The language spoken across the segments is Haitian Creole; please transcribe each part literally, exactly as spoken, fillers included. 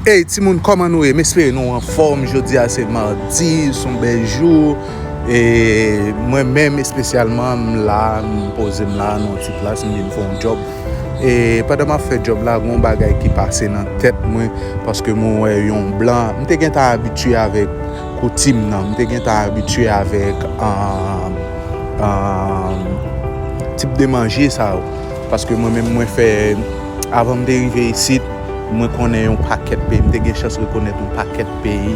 Hey timoun, kòman nou ye? M espere nou anfòm. Jodi a se madi, se yon bèl jou. E mwen menm espesyalman, m la, m poze m la nan yon ti plas, m vin fè yon djòb. E pandan m ap fè djòb la, gen yon bagay ki pase nan tèt mwen, paske mwen wè yon blan, m te gentan abitye avèk koutim nan, m te gentan abitye avèk, um, um, tip de manje sa yo. Paske mwen menm, mwen fè, avan m te rive isit, mwen konnen yon pakèt peyi, m te gen chans rekonèt yon pakèt peyi,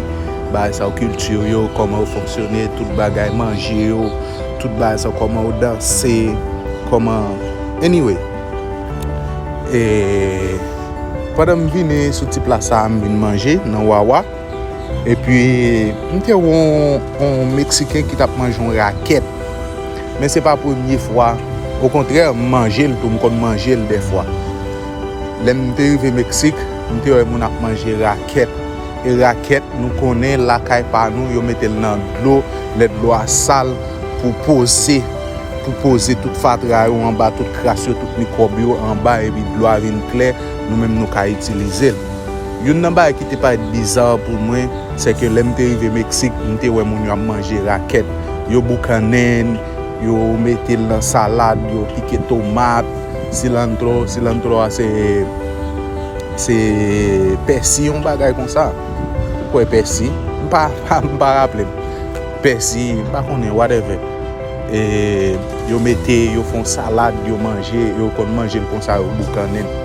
bagay sa yo, kilti yo, kòman yo fonksyone, tout bagay, manje yo, tout bagay sa yo, kòman yo danse, kòman, anyway. E pandan m vini sou ti plas sa a, m vin manje nan Wawa. Epi, m te wè yon, yon Meksiken ki t ap manje yon rakèt. Men se pa premye fwa. Okontrè, m manje l tou, m konn manje l dèfwa. Lè m te rive Meksik, m te wè moun ap manje rakèt. E rakèt, nou konnen lakay pa nou, yo mete l nan dlo, lè dlo a sal, pou poze, pou poze tout fatra yo anba, tout kras yo, tout mikwòb yo anba, epi dlo a vin klè, nou menm nou ka itilize l. Youn nan bagay ki te parèt biza pou mwen, se ke lè m te rive Meksik, m te wè moun yo ap manje rakèt. Yo boukannen, yo mete l nan salad, yo pike tomat, cilantro, cilantro a se, se pèsi, yon bagay konsa. Ou kwè pèsi? M pa, m pa raple m. Pèsi, m pa konnen, whatever. E yo mete, yo fè yon salad, yo manje, yo konn manje l konsa, yo boukannen l.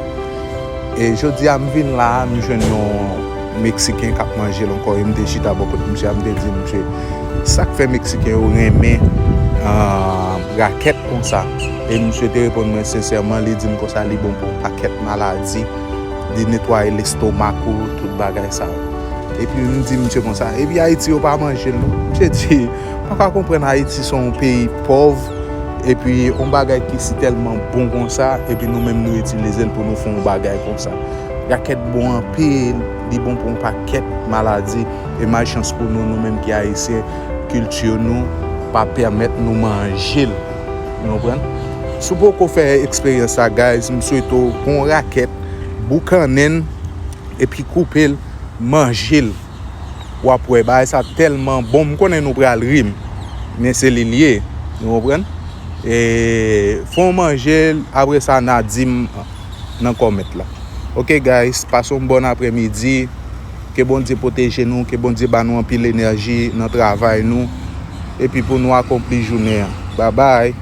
E jodi a, m vin la a, m jwenn yon Meksiken k ap manje l ankò, e m te chita bò kot misye a, m te di misye, sa k fè Meksiken yo renmen, ah, rakèt konsa? E misye te reponn mwen sensèman, li di m konsa, li bon pou yon pakèt maladi, li netwaye lestomak ou, tout bagay sa yo. Epi m di misye konsa, epi Ayiti yo pa manje l non. Misye di, pa ka konprann Ayiti se yon peyi pòv, epi yon bagay ki si tèlman bon konsa, epi nou menm nou itilize l pou nou fè yon bagay konsa. Rakèt bon anpil, li bon pou yon pakèt maladi, e malchans pou nou, nou menm ki Ayisyen, kilti nou pa pèmèt nou manje l. Nou konprann? Si w poko fè eksperyans sa, guys, m swete w pran yon rakèt, boukannen l, epi koupe l, manje l. W ap wè, bagay sa tèlman bon, m konnen nou pral ri m, men se li l ye, nou konprann? E, fè w manje l, apre sa, n a di m nan kòmèt la. Ok, guys, pase yon bòn aprèmidi, ke Bondye pwoteje nou, ke Bondye ba nou anpil enèji nan travay nou, epi pou nou akonpli jounen an. Babay!